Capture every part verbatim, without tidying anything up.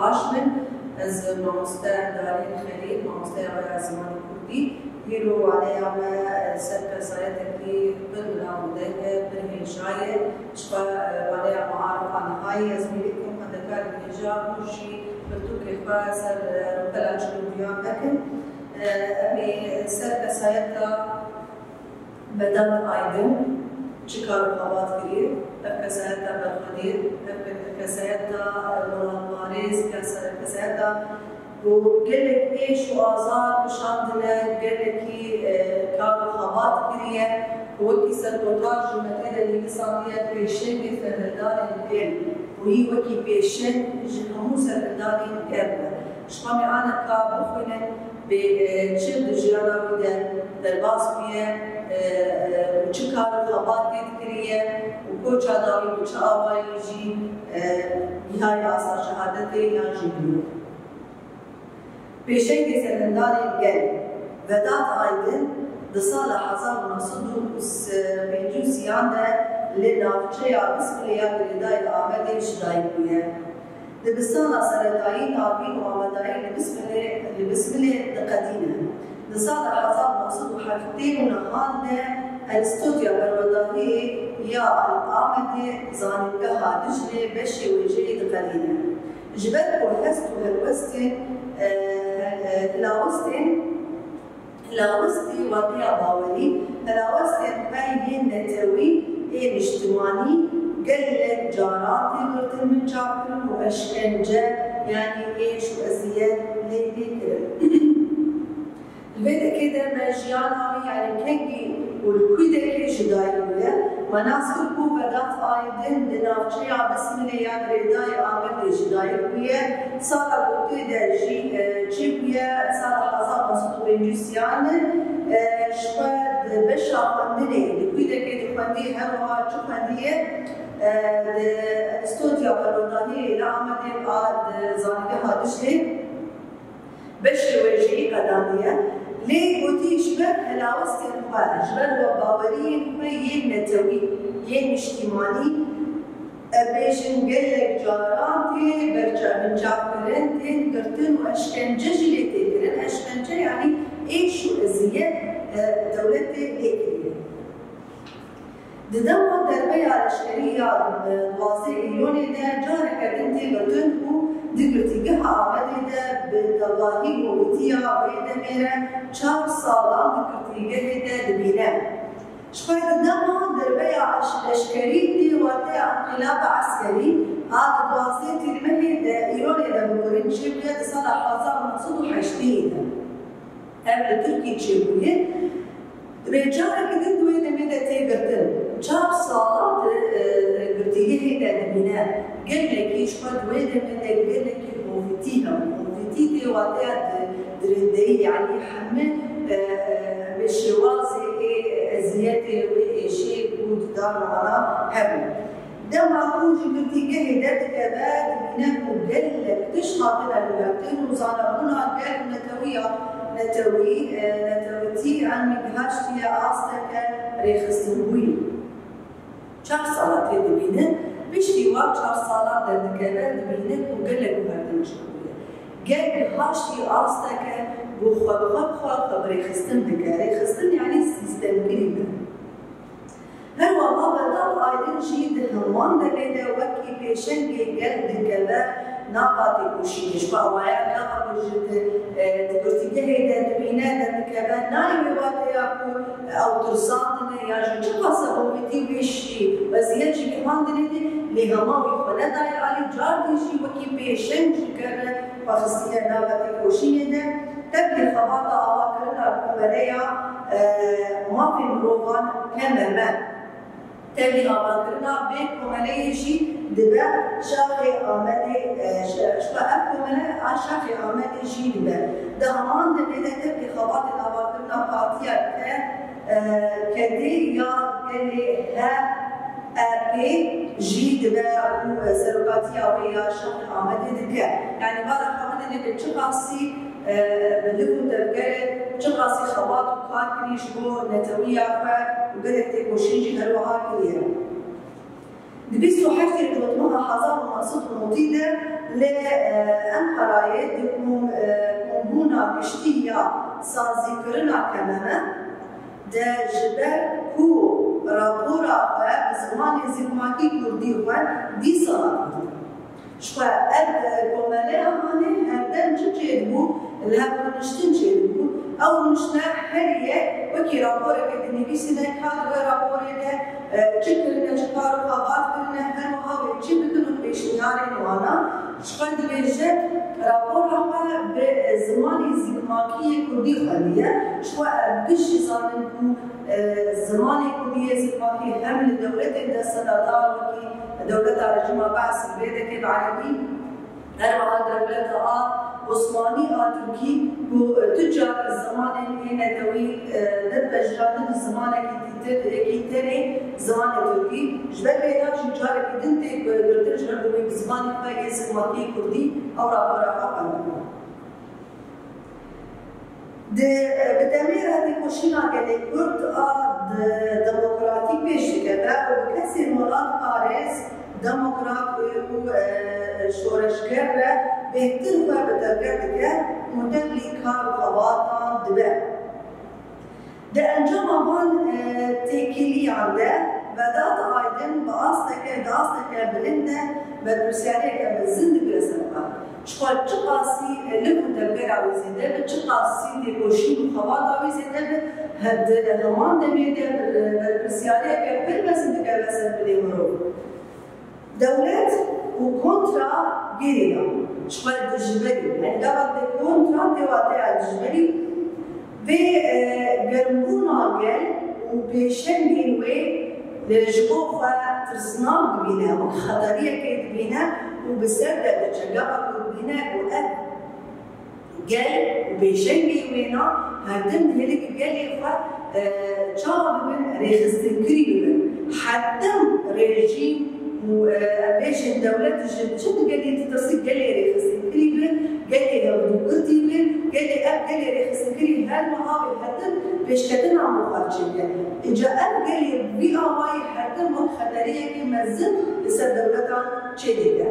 Baş bin, ez mamoste Darîn Xelîl, mamosteya me ya zimanê kurdî. Îro waneya me ser kesayetekî pir niha û deng e, pir hêja ye. Ji xwe, e, waneya me Arifa Nihayî, ez hîvî dikim xwendekarên hêja hûn jî pirtûkê xwe ser, e, rûpela çil û duyan vekin. E, em ê ser kesayeta Vedat Aydin çi kar û xebat kiriye? Ev kesayeta berxwedêr, ev ke-, kesayeta, e, welatparêz, kesa-, kesayeta ku gelek êş û azar kişandine, gelekî, e, kar û xebat kiriye. Wekî sergotar ji me tê de nivîsandiye pêşengê serhildanên gel û yî wekî pêşeng ji hemû serhildanên gel be. Ji xwe me aneka bixwînin, bê, e, çi di jiyana wî de derbas bûye, e, e, û çi kar û xebat tê dikiriye û koça dawî bi çi awayî jî, e, gihayî asta şehadetê yan jî mirov. Pêşengê serhildanên gel, Vedat Aydin di sala hezar û neh sed û pêncî û sêyan de li navçeya Bismilê ya girêdayî Amedê ji dayik bûye. Dibistana seretayî navîn û amadayî li Bismilê, li Bismilê diqedîne. Di sala hezar û neh sed û heftê û nehan de Enstîtuya Perwerdahiyê ya Amedê Zanîngeha Diclê beşê wêjeyê diqedîne. Ji ber ku hest û helwestên, e, e, hilawistên Hilawistî wateya bawerî, hilawestên xwe yên netewî, ê niştimanî, gelek caran tê girtin, binçavkirin û eşkence, yanî êş û eziyet lê tê kirin. Li vê dekê de me jiyana wî, yanî kengî û li kûdekê ji dayik bûye. Me nas kir ku Vedat Aydin di navçeya Bismilê ya girêdayî Amedê ji dayik bûye. Sala ku tê de jî, e, çêbûye, sala hezar neh sed û pêncî û sêyan e, ji xwe di beşa xwendinê, di kûdekê dixwendî, her wiha çi xwendiye, e, di Enstîtuya Perwerdahiyê li Amedê a di Zanîngeha Diclê beşê wêjeyî qedandiye. Lê gotî ji ber helawestên xwe, ji ber we baweriyên xwe yên netewî, yên niştîmanî, e, bêjin gelek caran tê berçe-, binçavkirin, tên girtin û eşkence jî lê tê kirin. Eşkence yanî êş û eziyet, e, dewletê lê kiriye. Di dema derbeya leşkerî ya, e, duwazdeh Îlonê de careke din tê girtin û di girtîgeha Amedê de bi tevahî hovîtiya wê demê re çar salan di girtîgehê de dibîne. Ji xwe di dema derbeya eş-, leşkerî tê wateya înqîlaba eskerî a di duwazdeh Tîrmehê de Îlonê de bigurin çêbûye di sala hezar û neh sed û heştê de. Ev li Tirkî çêbûye. Divê careke din di wê demê de tê girtin. Çar sala di, e, girtîgehê de dibîne. Gelekî ji xwe di wê demê de gelekî hovîtî hebû. Hovîtî tê wateya di, dirindeyî, yanî hemî, e, e, hemî şêwazê ê eziyetê wê êşê ku di dan wana hebû. Dema ku ji girtîgehê derdikeve, dibîne ku gelek tişt hatine guhertin û zanebûna gel û netewiya, netewî, e, netewîtî, yanî gihaştiye asteke rêxistinbûyî. Çar sala tê dibîne, piştî wa çar salan derdikeve, dibîne ku gelek guhertin çêbûye. Gel gihaştiye asteke ku xwe bi xwe, bi xwe, xwe bi rêxistin dike. Rêxistin yanî sîstemkirî be. Her wiha Vedat Aydin jî di heman demê de wekî pêşengê gel dikeve nava têkoşînê. Ji bo awaya gava ku ji di, e, di girtîgehê de dibîne derdikeve, nayê wê wateya ku ew tirsandine ya jî çiqas e hovîtî wê jî eziyet jî gihandinê dê, lê hema wî xwe nedaye alî, car din jî wekî pêşeng ji gel re xwe xistiye nava têkoşînê de. Tevlî xebata avakirina komeleya, e, mafên mirovan, K M M. Tevlî avakirina vê komeleyê jî dibe şaxê Amedê, e, ji, ji xwe ev komele a şaxê Amedê jî dibe. Di heman demê de tevlî xebatên avakirina partiya K, e, Kedê ya gelê H E P jî dibe û serokatiya wê ya şaxê Amedê dike. Yanî va rexabitê neke çiqasî, e, bi liv û tevgerê, çiqasî xebat û kar kirî ji bo netewiya xwe û gelek têkoşîn jî her wiha kiriye. Di bîst û heştê Cotmeha hezar û neh sed û newî de û Li Enqerayê di kom, e, kombûna giştî ya sazîkirina K M M de ji ber ku rapora xwe bi zimanê zikmakî kurdî xwend, dîsa hat kirin. Ji xwe ev, e, komeleya hanê her dem çi çêdibû, li hev rûniştin çêdibû. Ew rûniştine her yek wekî raporeke dinivîsîne, ka di vê raporê de, e, çi kirine, çi kar û xebat kirine, her wiha wê çi bikin û pêşniyarên wana. Ji xwe dibêje, rapora xwe bi, e, zimanê zikmakî yê kurdî xwendiye. Ji xwe ev giş jî zanin ku, e, zimanê kurdî yê zikmakî hem li dewletên desthilatdar wekî dewleta rejîma Be'sî, Bêdekê bi erebî, her wiha dewleta a Osmanî a Tirkî ku, e, tu car zimanên ê netewî, e, ne pejirandin, zimanekî dîtir, yekî tenê zimanê Tirkî. Ji ber vê de jî carekî din tê ku girtin ji ber ku wê bi zimanê xwe yê zikmakî kurdî ew rapora xwe xwendibû. Di, bi demê re têkoşîna gelê Kurd a de-, demokratîk pêş dikeve û bi kesên welatparêz, demokrat û, e, şoreşger re bêhtir xwe bi tevger dike û tevlî kar û xebatan dibe. Di encama van, e, têkiliyan de Vedat Aydin bi asteke, di asteke bilind de berpirsyariyeke mezin digire ser xwe. Ji xwe çiqasî, e, liv û tevgera wî zêde be, çiqasî têkoşîn û xebata wî zêde be, he-, di heman demê de, e, berpirsyariyeke pir mezin dikeve ser bilê mirov. Dewlet û kontra gerîla, ji xwe dijberî, yani gava de kontra tê wateya dijberî, vê, e, germbûna gel û pêşengên wê, e, ji bo xwe tirsnak dibîne, wek xeteriyekê dibîne û bi ser de diçe. Gava ku dibîne ku ev gel û pêşengê wêna her tim dihêle ku gelê xwe, e, çawa bibin, rêxistinkirî bibin. Her tim rejîm û, e, em bêjin dewlet ji çi digelî ditirsî, gelê rêxistinkirî bin, gelê hevdûgirtî bin, gelê ev gelê rêxistinkirî her wiha wê her tim pêşketina bo xwe çêke. Îca ev gelê vî awayî her tim wek xeteriyekî mezin li ser dewletan çêdike.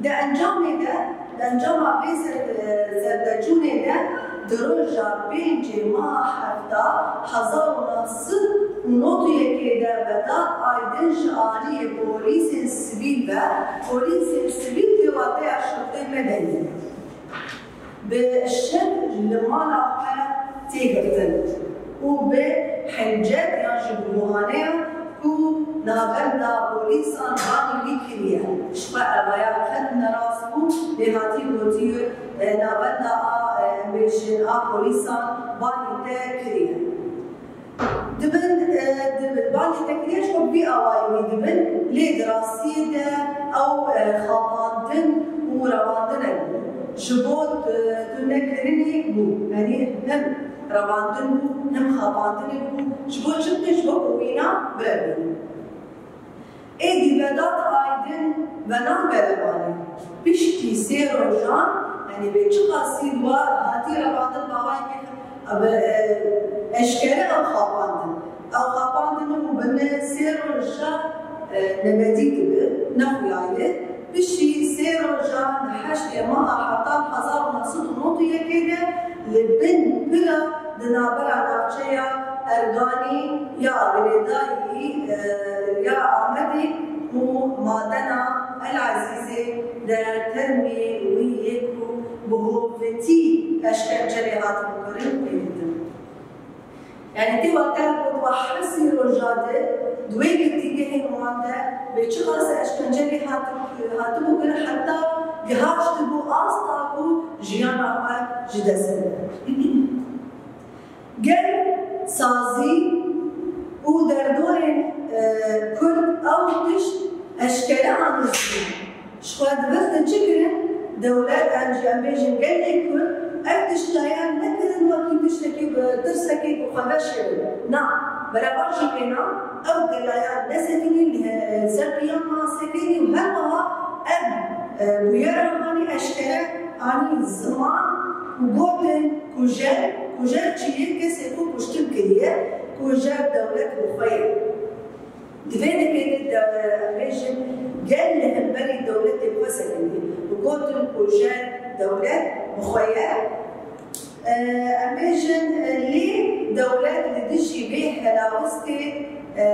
Di encamê de, di encama vê ser-, serdecûnê de di roja pêncê meha hefta hezar û neh sed û nod û yekê de Vedat Aydin ji aliyê polîsên sivîl ve, polîsên sivîl tê wateya şertê medenî, bi şev li mala xwe tê girtin û bi hencet yan jî bi guhaneya ku navenda polîsan banî wî kiriye. Ji xwe evaya qet ne rast bû, lê hatî gotiye, e, navenda a, e, em bêjin a polîsan banî te kiriye. Di bin, e, di bin banî te kiriye ji xwe bi vî awayî wî dibin, lê di rastiyê de ew, e, xapandin û revandinek bû. Ji bo, e, tunekirinê bû. Yanî hem revandin bû, hem xapandinê bû. Ji bo çi bû? Ji bo ku wîna birevînin. Êdî Vedat Aydin venagere vanê. Piştî sê rojan, yanî bê çiqasî wa hatî revandin, mawayekî, e, eşkere ew xapandin. Ew xapandin û binê sê roja, e, nebedî dibi, nexuyaye. Piştî sê rojan di heştê meha heftan hezar û neh sed û nod û yekê de li bin pira di navbera navçeya Erganî ya girêdayî, e, ya Amedê û madena El Ezîzê de termê wî yê ku bi hovitî eşkence lê hatibû kirin, pê ditin. Yanî tê wate ku di hesî roja de di wê girtîgehên wan de bê çiqas eşkence lê hatibû, hatibû kirin, heta gihaştibû asta ku jiyana xwe ji dest bide. Gel, sazî û derdorên, e, Kurd ew tişt eşkere anî ziman. Ji xwe di vir de çi kirin? Dewlet, em jî em bêjin gelê Kurd, ev tişt daye nekirin wekî tiştekî bi tirsekê ku xwe veşêrin. Na, berevan jî pêna ew gelayan nesekinîn, li he-, ser piyan ma sekinî û her wiha ev, e, bûyera hanî eşkere anî ziman û gotin kujer, kujer çi ye? Kesê ku kuştin kiriye, kujer dewlet bi xwe ye. Di vê dekê de, de, em bêjin, Gel li hemberî dewletê xwe sekinî û gotin ku jer dewlet bi xwe ye. E, em bêjin, e, lê dewlet li dijî vê helawistê, e,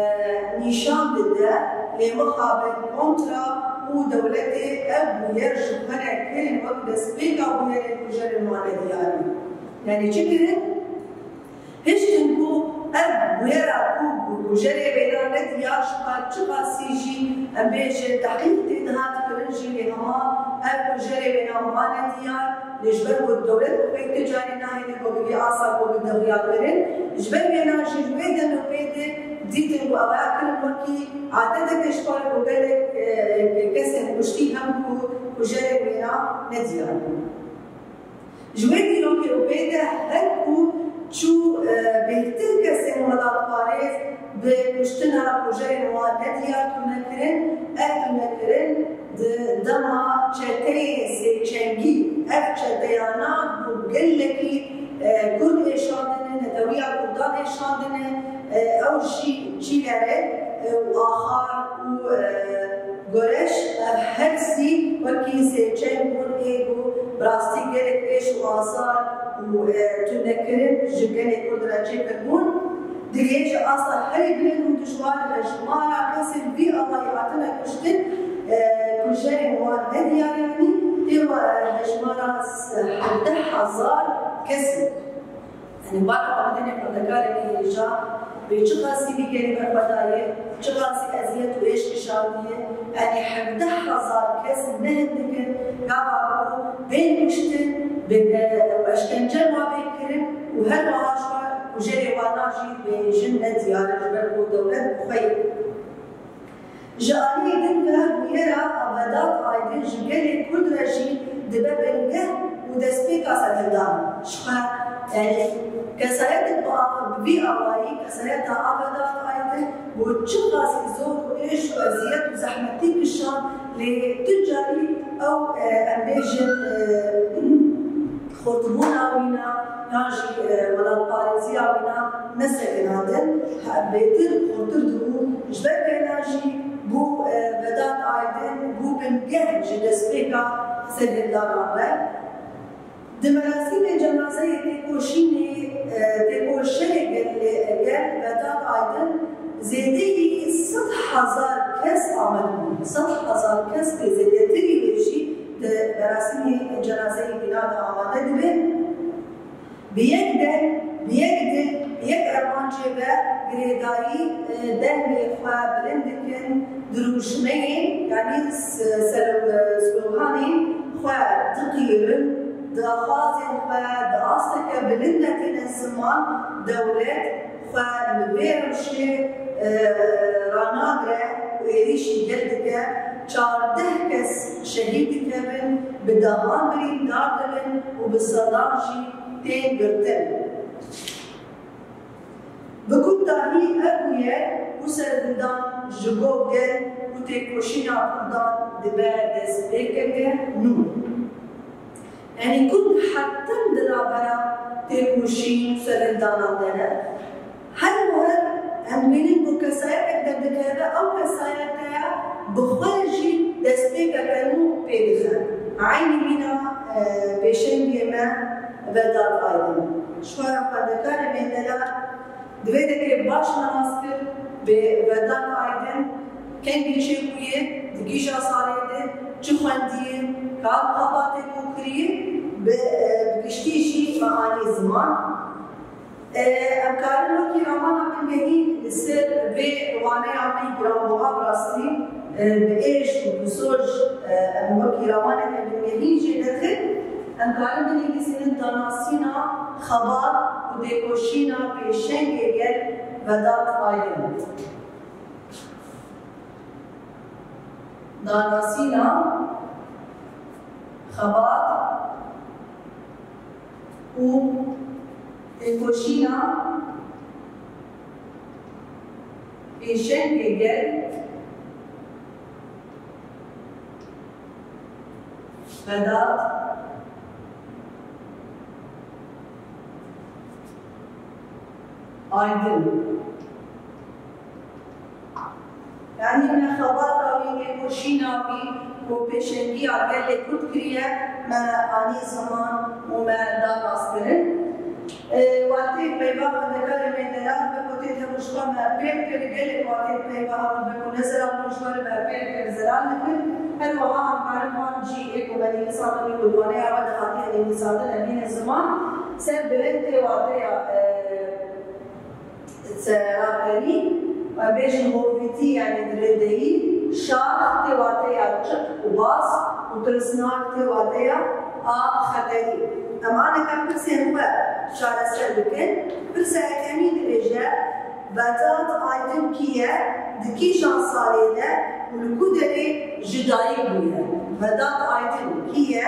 nîşan dide, lê mixabin kontra û dewletê ev bûyer ji xwe re kirin wek destpêka bûyerên kujerên wan nediyar in. Yanî çi kirin? Hiştin ku ev bûyera ku, ku kujerê wêna nediyar, ji xwe çiqasî jî, em bêjin, tehqîq tê dihat kirin jî, lê hema ev kujerê wêna wan nediyar, lê ji ber ku dewlet bi xwe ti carî nahêle ku bi vî asa ku bi daxuya kirin, ji ber wêna jî ji wê demê pê de dîtin ku ew ya kirin wekî adeteke ji xwe ku gelek, e, kesên kuştî hem ku kujerê wêna nediyar bûn. Ji wê dîrokê û pê de her ku çû, e, bêhtir kesên welatparêz bi kuştina kujerên wan nediyar tune kirin, ev tune kirin di dema çeteyê sêçengî, ev çeteyana ku gelekî, e, Kurd êşandine, netewiya Kurdan êşandine, e, ew jî çîlere, e, û axar û, e, Goreş, ev her sî wekî sêçeng bûn ê ku bi rastî gelek êş û azar û, e, tunekirin ji gelê Kurd re çêkirbûn. Divê ji asta herî bilind û dijwar hejmara kesên vî awayî hatine kuştin, e, kujerên wan nediyar, yanî tê wa, e, hejmara hevdeh hezar kes in. Yanî, bala xwe bidinê xwendekarê wî hêja, wê çiqasî vî gelî berxwe daye, çiqasî eziyet û êş kişandiye. Yanî, hevdeh hezar kes ne hindik in, gava ku bên kuştin, bi, e, eşkence wa bên kirin û her wiha ji xwe kujerê wana jî bên jin nediyar in, ji ber ku dewlet bi xwe ye. Ji aliyê din ve bûyera Vedat Aydin ji gelê Kurd re jî dibe bingeh û destpêka serhildanan. Ji xwe, yanî, kesayetek bi av-, bi vî awayî, kesayeta a Vedat Aydin, bo çiqasî zor û êş û eziyet û zehmetî kişand, lê tu carî ew, e, em bêjin, e, xurtbûna wîna yan jî, e, welatparêziya wîna nesekinandin, he, bêtir xurtir dibû. Ji ber vêna jî bû, e, Vedat Aydin bû bingeh ji destpêka serhildanan re. Di merasîmê cenazeyê têkoşînê, e, têkoşerê gel, gel Vedat Aydin zêdeyî sed hezar kes amade bûn. Sed hezar kes lê zêdetirî wê jî di merasîmê cenazeyê bîna de amade dibe. Bi yek deng, bi yek dil, bi yek armancê ve girêdayî, e, dengê xwe bilind dikin, dirûşmeyên, yanî s-, ser-, sloganên xwe diqîrin, daxwazên xwe di asteke bilind de tîne ziman, dewlet, xwe li vê rewşê, e, ranagire û êrîşî gel dike, çardeh kes şehîd dikevin, bi dehan birîndar dibin û bi sedan jî tên girtin. Bi kutahî ev bûyer û serhildan ji bo gel û têkoşîna Kurdan dibe destpêkeke nû. Yanî Kurd her tim di navbera têkoşîn û serhildanan de ne. Her wiha em dibînin ku kesayetek derdikeve, ew kesayeteya bi xwe jî destpêkeke nû pê dixe. Eynî mîna, e, pêşengê me Vedat Aydin. Ji xwe re xwendekarê me delal, divê dekê baş me nas kir bi Vedat Aydin kengî çêbûye, di kîja salê de çi xwendiye, ka xebatê ku kiriye, bi, e, bi giştî jî me anî ziman. E, em karin wekî ramana bingehîn li ser vê waneya me giranbuha bi rastî, e, bi êş û bi soj, e, em wekî ramaneke bingehîn jê derxin, em karin binivîsînin danasîna xebat û têkoşîna pêşengê gel Vedat Aydin. Danasîna xebat û têkoşîna pêşengê gel Vedat Aydin. Yanî me xebata wî, têkoşîna wî ku pêşengiya gelê Kurd kiriye, me anî ziman û me da rastkirin. E, watê peyva xwendekarê me delal be ku tê tevuşka me pêl kir, gelek watê peyva hewl be ku ne zelal bûn ji me re me pêl kir, zelal dikin. Her wiha em karin wan jî ê ku me nivîsandin û li waneya we de hatiye nivîsandin em bîne ziman, ser bilind tê wateya, e, Seraperî, em bêjin hovîtî, yanî dirindeyî, şax tê wateya çik û baz û tirsnak tê wateya a xeterî. Em aneka pirsên xwe çareser bikin. Pirsa yekemîn dibêje, Vedat Aydin kî ye, di kîjan salê de û li ku derê ji dayik bûye? Vedat Aydin kî ye?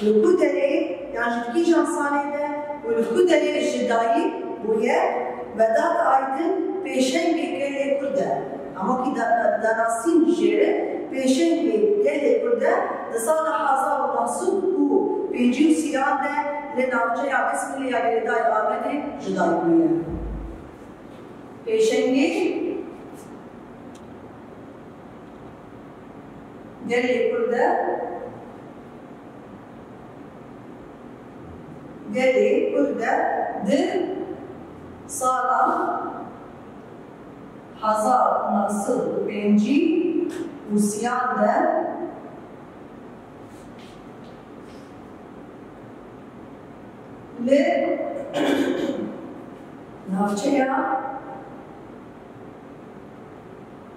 Li ku derê yan ji kîjan salê de û li ku derê ji dayik bûye? Vedat Aydin pêşengê gelê Kurd e. Ama kî da-, danasîn jê re pêşengê gelê Kurd e. Di sala hezar û neh sed û pêncî û sêyan de li navçeya Bismilê ya girêdayî Amedê ji dayik bûye. Pêşengê gelê Kurd e, gelê Kurd e, di sala hezar û neh sed û pêncî û sêyan de li navçeya,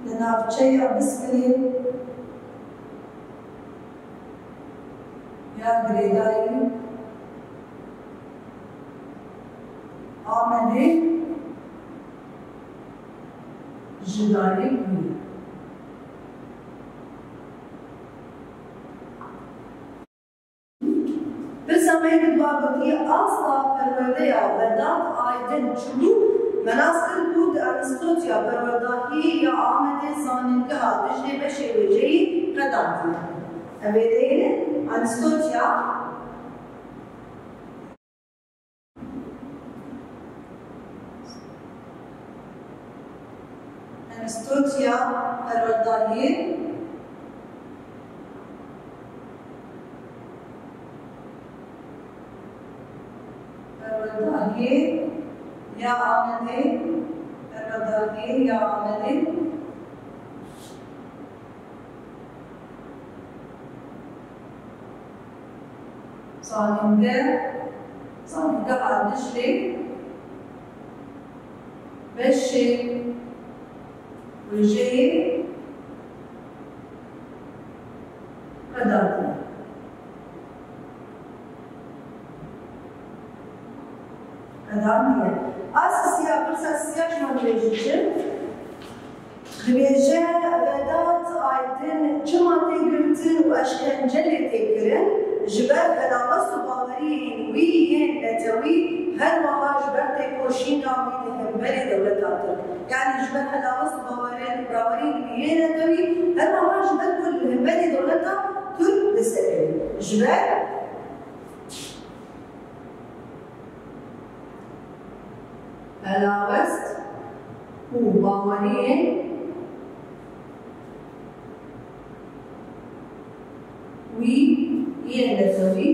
li navçeya Bismilê ya girêdayî Amedê ji dayik bûye. Pirsa me yek di ba gotiye, asta perwerdeya Vedat Aydin çi bû? Me nas kir ku di Enstîtuya Perwerdahiyê ya Amedê Zanîngeha Diclê beşê wêjeyî qedandiye. Em ê deynin Enstîtuya Enstîtuya Perwerdahiyê, Perwerdahiyê ya Amedê, Perwerdahiyê ya Amedê. Zanînge, Zanîngeha Diclê beşê wêjeyê qedandiye. Qedandiye. A sisiya, pirsa sisiya ji me dibêje çi? Dibêje, Vedat Aydin çima tê girtin û eşkence lê tê kirin? Ji ber helawest û baweriyên wî yên netewî, her wiha ji ber têkoşîna wî li hemberî dewleta Tirk. Yanî ji ber helawest û baweriyên, baweriyên wî yên netewî, her wiha ji ber ku li hemberî dewleta Tirk li ser e. Ji ber helawest û baweriyên wî yên netewî,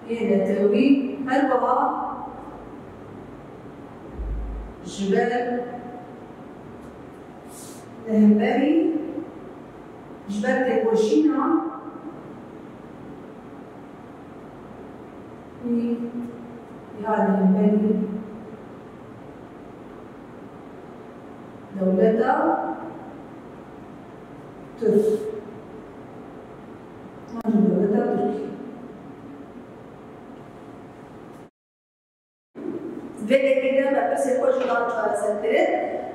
yên netewî, her wiha ji ber Li hemberî, ji ber têkoşîna wî ya li hemberî dewleta Tirk, an jî dewleta Tirkiyê. Vê dekê de me pirsê xwe jî dan çareserkirin.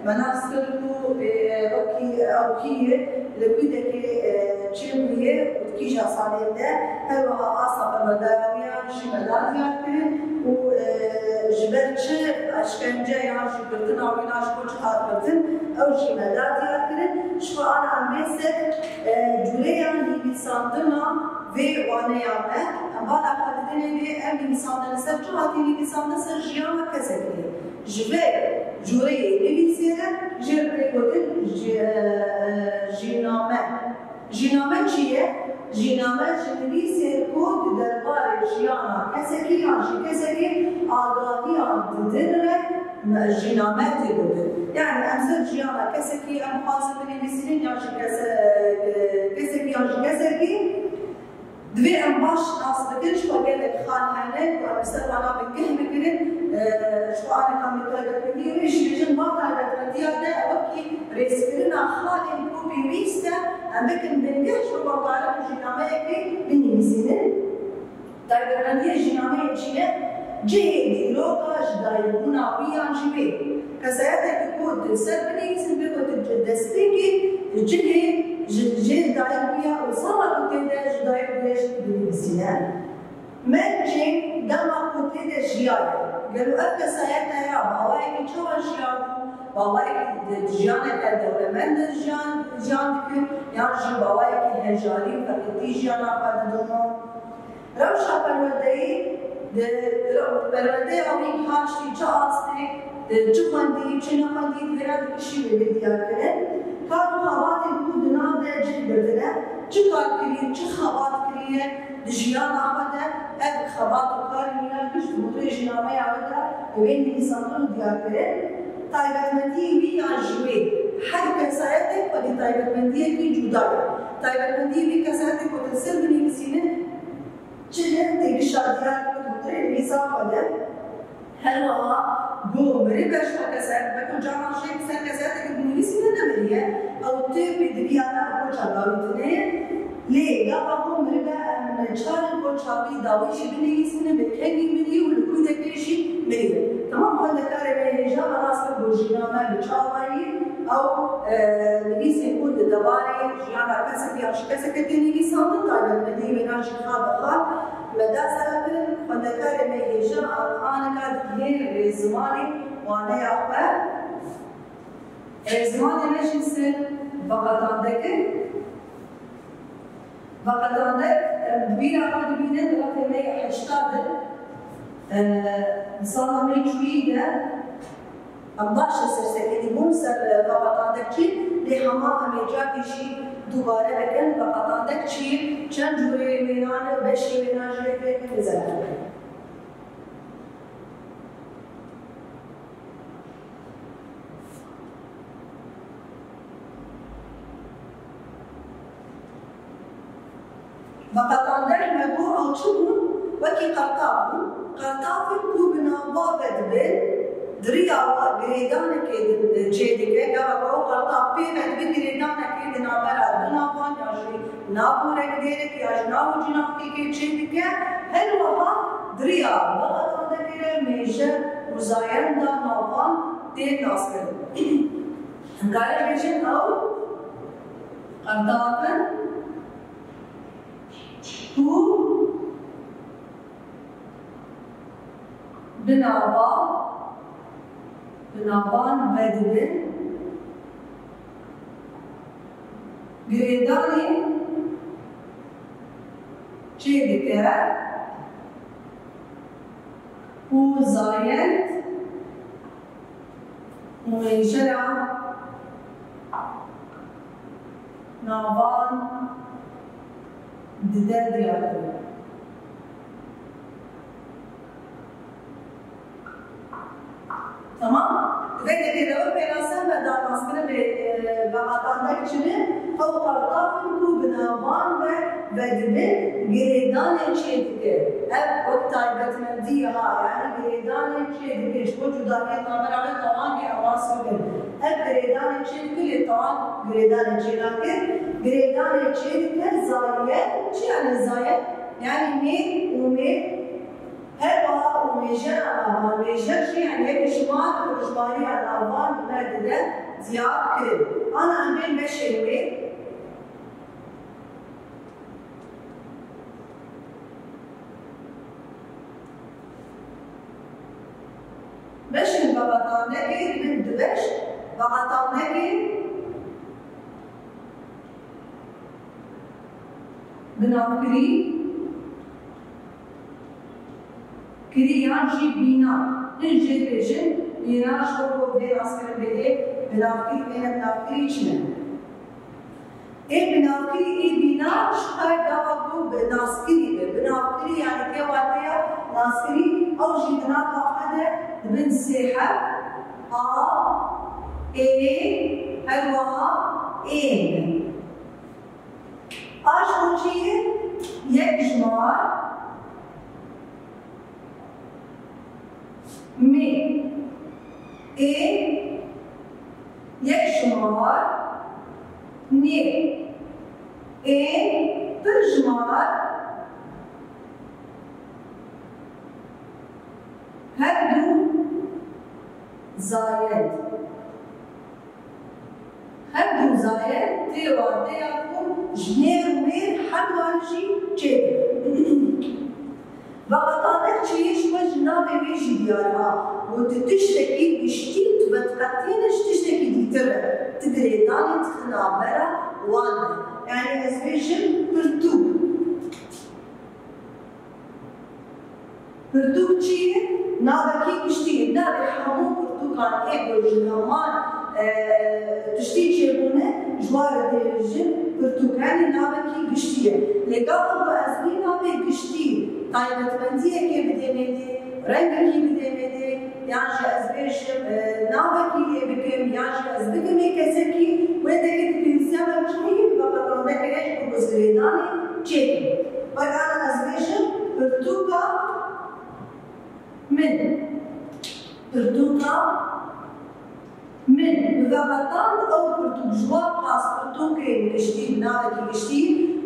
Me nas kir ku, e, ew kî, ew kî ye, li ku dekê, e, çêbûye û di kîja salên de, her wiha asta perwerdeya wî yan jî me da diyar kirin û, e, ji ber çi eşkence yan jî girtina wî na ji bo çi hat girtin, ew jî me da diyar kirin. Ji xwe ana em bên ser, e, cûreya nivîsandina vê waneya me. Em bala xwe didinê lê ev nivîsandin li ser çi hatiye nivîsandin, ser jiyana kesekî ye. Ji vê cûreyê nivîsê re jê re tê gotin jî-, e, jîname. Jîname çi ye? Jîname ji nivîsên ku di derbarê jiyana kesekî yan jî kesekî agahiyan didin re me-, jîname tê gotin. Yani em ser jiyana kesekî em xwazin binivîsînin yan jî kese-, e, kesekî yan jî kesekî. Divê em baş nas bikin, ji xwe gelek xal hene ku em li ser wana bingeh bigirin. E, ji xwe aneka min taybetmendiyê wê jî bêjin, va taybetmendiya de ew wekî rêzkirina xalên ku pêwîst e, em bikin bingeh ji bo karin jînameyekê binivîsînin. Taybetmendiyê jînameyê çi ye? Cihê dîroka ji dayikbûna wî yan jî wê. Kesayetekî ku di ser binivîsin bê ku tu destpêkê cihê ji cihê dayik bûye û sala ku tê de ji dayik bûye jî tu binivîsîne. Mencê dema ku tê de jiyaye. Gelo ev kesayeta ya bawayekî çawa jiyabû? Bawayekî di jiyaneke dewlemend de jiyan, jiyan dikir yan jî bawayekî hejarî û feqîrtî jiyana xwe didome? Rewşa perwerdeyê, di re-, perwerdeya wî niha ji çi astê, di çi xwendî, çi nexwendî, di vêra dikişî wê bê diyarkirin. Kar û xebatên ku di nav de cih girtine, çi kar kiriye, çi xebat kiriye di jiyana xwe de, ev xebat û karên wî ya giş di hundirê jînameya wê de wê nivîsandin û diyarkirin. Taybetmendiyê wî yan ji wê, her kesayetek xwedî taybetmendiyekî cuda ye. Taybetmendiyê wî kesayetê ku tu li ser binivîsînin, çi ne têkişa diyar ku di hundirê nivîsa xwe de. Her wiha ku miribe ji xwe keser, wekî caran jê ser kesereke ku dinivîsîne nemiriye, ew tê pêdiviya me û koça dawî tune ye. Lê gava ku miribe em çarin koça wî dawî jî binivîsînin, bê kengî mirî û li kûdekê jî mirî. Temam xwendekarê me hêja me rast kir ku jîna me bi çawa yî. Ew, e, nivîsên ku di debarê jiyana kesekî ya ji kesekê tê nivîsandin, taybetmendî wêna jî xal bi xal me da zera kirin. Xwendekarê me hêja an-, anika digihê rêzimanê waneya xwe. Rêzimanê me jî ser veqetandek e. Veqetandek, em, di bîra xwe dibînin, di rexê me yê heşta de, e, di sala me çûyî de, em baş li ser sekinî bûn, ser, e, veqetandek çi, lê hema em ê carkî jî dubare bikin, veqetandek çi, çend cûreyê wênan e, beşê wênan jî wê bê, em ê zehmet bikin. Veqetandek me got ew çi bûn? Wekî qertav bûn. Qertavên ku bi nava vedibin, di riya wa girêdanekê di, çê dike. Gava ku ew qertav pê vedibe, girêdanekê di navbera du navan ya jî nav û rengdêrek ya ji nav û cînavkekê çêdike, her wiha di riya veqetandekê re mêje û zayenda navan tê naskirin. Em karin bêjin ew qertav in ku bi nava, bi navan vedibin, girêdanê çêdike û zayend û mêjera navan dide diyarkirin. Tamam? Vê dekê de wek pênaser me da naskirin bê, e, veqetandek çi ne? Ew qertavên ku bi navan ve vedibin, girêdanê çêdike. Ev wek taybetmendî ha, yanî girêdanê çêdike. Ji bo cudahiyê navbera wê tewangê em rast bikin. Ev girêdanê çêdike, lê tewang girêdanê çênake. Girêdanê çêdike, zaye. Çi yanî zaye? Yanî mêr û mêr. Her wiha û mêjera navan, mêjer jî, yanî yek ji wan ku rijbariya navan bi me dide diyar kirin. Ana em bên beşên wê. Beşên veqetandekê dibin du beş, veqetandekê binavkirî, kirî yan jî bîna. Hin jê dibêjin Îna ji bo ku vê naskirin bê ê binavkirî, ê ne binavkirî çi ne? Ê binavkirî, ê bîna ji xwe gava ku bi naskirî be. Binavkirî, yani kê wateya naskirî, ew jî di nava xwe de dibin sê heb, a, ê, her wiha ên. A ji bo çi ye? Yek jimar, mê, ê, yek jimar, nê, ê, pir jimar, her du zayend. Her du zayend tê wateya ku ji nêr û mêr her wan jî çêdibe. Veqetandek çi ye, ji xwe ji navê wê jî diyar e. Ku tu tiştekî giştî, tu vediqetîne ji tiştekî dîtir re. Tu girêdanê dixî navbera wan de. Yani ez bêjim pirtûk. Pirtûk çi ye? Navekî giştî ye. Navê hemû pirtûkan ê ku ji heman, e, tiştî çêbûne, ji wan re tê bêjin pirtûk. Yani navekî giştî ye. Lê gava ku ez vî navê giştî taybetmendiyekê bidêm êdî, rengekî bidêm êdî, yan jî ez bêjim, e, navekî lê bikim, yan jî ez bikim ê kesekî, wê deke dipînse me çûyî veqetandekê ji bo girêdanê çêkim. Wek ana ez bêjim, pirtûka min. Pirtûka min. Min veqetand ew pirtûk, ji wan qas pirtûkên giştî, bi navekî giştî,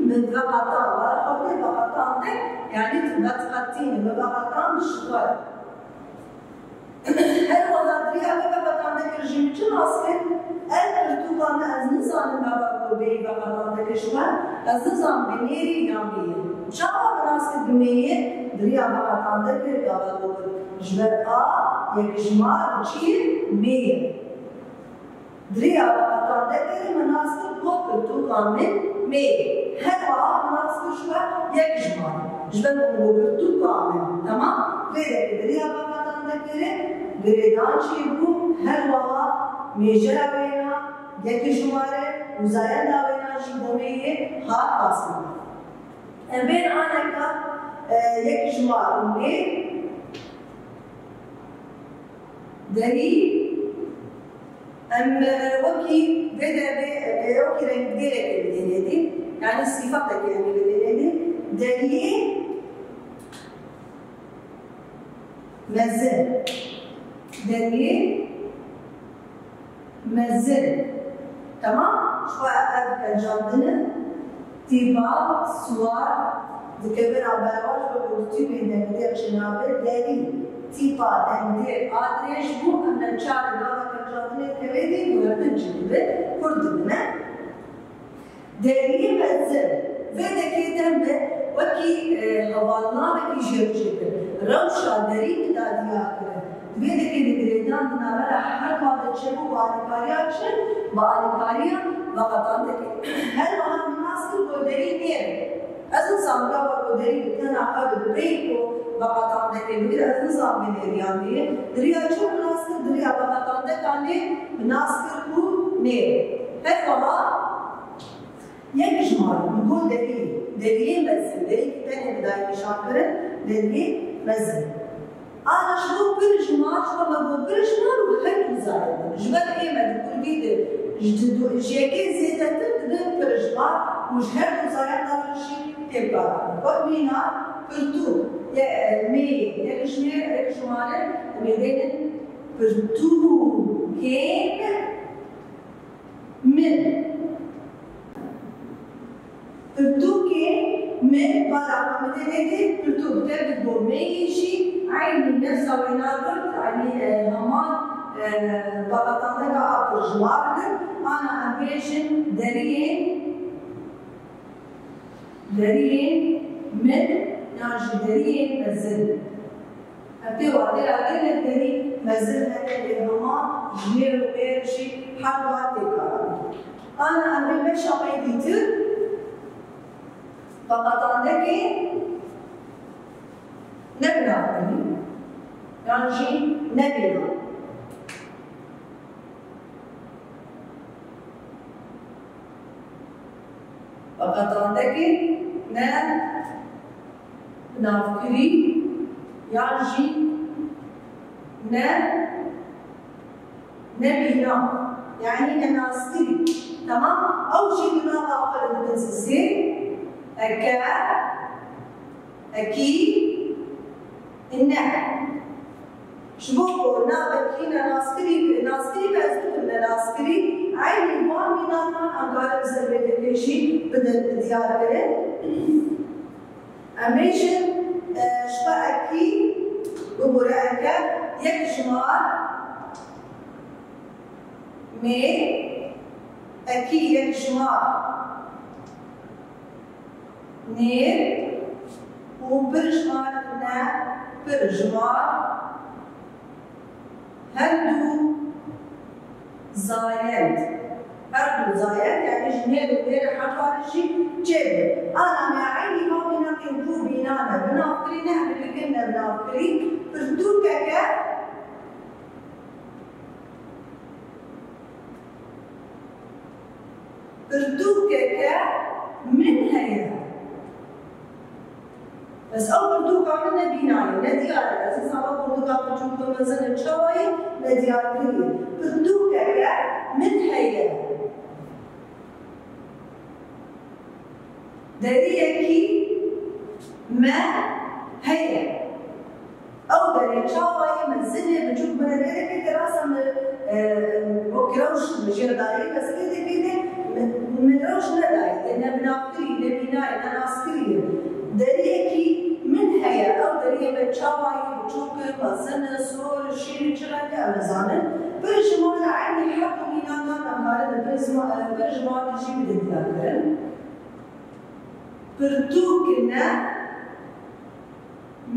min veqetand. Were xwe bê veqetandin, yani tu vediqetînî, min veqetand ji xwe. Her wiha diriya vê veqetandekê re jî min çi nas kir? Ev pirtûka min ez nizanim gava ku bêyî veqetandekê ji xwe, ez nizanim bi nêrî yan bêyî. Çawa min nas kir bi mêyî? Diriya veqetandekê gava ku ji ber a yekjimar çi ye? Mê ye. Diriya veqetandekê re min nas kir ku pirtûka min mê ye. Her wiha min nas kir ji we yekjimar. Ji ber ku min got pirtûka min. Temam? Vê derê diriya veqetandekê re girêdan çêbû, her wiha mêjera wêna yekjimar e û zayenda wêna jî bo mê ye hat qasî. Em bên aneka, e, yekjimar û mê. Derî, em, e, wekî vê derê, e, wekî rengdêrekê bidênê dî. Yani sîfetekê em ê bidênê dî. Deriyê mezin. Deriyê mezin. Temam? Ji xwe ev, ev pencandin e. Tîpa siwar dikeve navbera wan, ji bo ku tîpên dengdêr çênabe derî. Tîpa dengdêr a dirêj bû, em ne çar gava pencandinê dikeve dî, guhertin çêdibe, kurt dibine. Deriyê mezin. Vê dekê dem be wekî, e, hevalnamekî jêr çêkir. Rewşa derî min da diyar kirin. Di vê dekê de girêdan di navbera her dua de çêbû bi alîkariya çi? Bi alîkariya veqetandekê. Her wiha min nas kir ku derî nêr e. Ez nizanim gava ku derî bi tena xwe bi pey ku veqetandekê bigire, ez nizanim bi nêriyan bîye. Diriya çi min nas kir? Diriya veqetandekanê min nas kir ku nêr e. Her wiha Yek jimar, min got deriyê, deriyê mezin, deriyê ku tenê bi dayî nîşan kirin, deriyê mezin. Ana ji bo pir jimar, ji bo me got pir jimar û her du zayendin. Ji ber ê me di kurdî de ji du, ji yekê zêdetir dibin pir jimar û ji her du zayendan re jî tê bikaranîn. Wek mîna pirtûk, ye, mê, yek jimêr, yek jimare, em ê bênin pirtûkên Min. Pirtûkê min, bala xwe min ê nedê, pirtûk tevî bo meyê jî eynî nefsa wê nagirt, eynî, e, heman, e, veqetandeka a pirjimar girt. Ana em bêjin deriyên, deriyên min yan jî deriyên mezin. Hevdê wateya gelek derî mezin hene, lê hema jiyê û mêr jî her wiha tê karanîn. Ana em ê beşa me yê dîtir veqetandekê nebinavbirî yan jî nebêna. Qetandekê ne binavkirî yan jî ne, ne bîna, yanî ne naskirî. Temam, ew jî di nava xwe de dibin sisê, eke, ekî, ne. Ji bo ku navekî nenaskirî, naskirî be ez bikim nenaskirî, eynî van mînatan em karin ser vê dekê jî bidin diyarkirin. Em bêjin, e, ji xwe ekî, bibûre eke, yek jimar, mê, ekî yek jimar, nê û pir jimar ne, pir jimar, her du zayend. Her du zayend, yanî ji nêr û nêr her tarî jî çêbe. Ana me eynî van mînakên du bîna ne binavkirî ne, em ê bikin ne binavkirî. Pirtûkeke Pirtûkeke min heye. Bes ew pirtûka min ne bînayî, ne diyar e. Ez nizanim pirtûka biçûk û mezin e, çawa ye, ne diyarkirî ye. Pirtûkeke min heye. Deriyekî me heye. Ew derê çawa ye, mezin e, biçûk min e, lê derê pê te rasa min, e, wek rewş min jê re dayî, bes lê derê pê te min, min rewş nedayî, ne binavkirî, ne bînayê, ne naskirî ye. Deriyekî min heye, ew deriyê me çawa ye, biçûk e, mezin e, sor, şîn, çi reng e, em nizanin. Pir jimar e, eynî her du mînatan em karin di pir zima-, e, pir jimar de jî bidin diyarkirin. Pirtûkine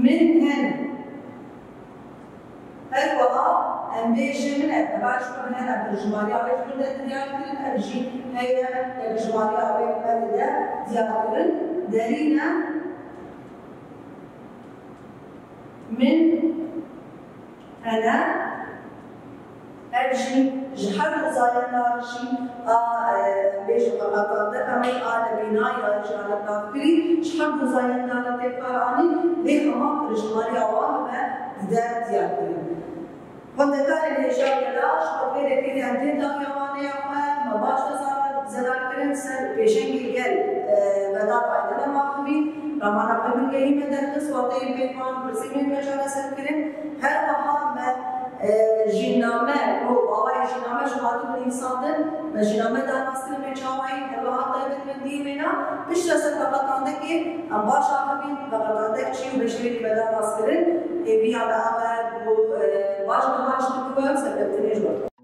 min hene. Her wiha em bêjin min e, ev ji min hene, bi jimariya wê ji min de diyar kirin, ev jî heye, ev jimariya wê me dide diyar kirin. Derîne min hene. Ev jî ji her du zayendan jî a, e, em bêjin qeqetandek hemî a nebîna ya jî a nebnavkirî ji her du zayendan re tê kar anî, lê hema pir jimariya wan me dide diyar kirin. Xwendekarên hêja gela, ji xwe vê dekê em tên dawiya waneya xwe, me baş dizanibin, zerar kirin ser pêşengê gel, e, Vedat Aydin em axivîn, ramana xwe bingehî me derxist, wateyên pêk wan, pirsîmên me çareser kirin. Her wiha me, e, jîname, ku awayê jîname ji hatibû nivîsandin, me jîname danas kirin bê çawayî, her wiha taybetmendiyê wêna, piştre ser veqetandekê em baş axivîn, veqetandek çî û beşerî me danas kirin, hêviya me ew e ku, e, baş bi baş dikirin, serkeftinê ji we.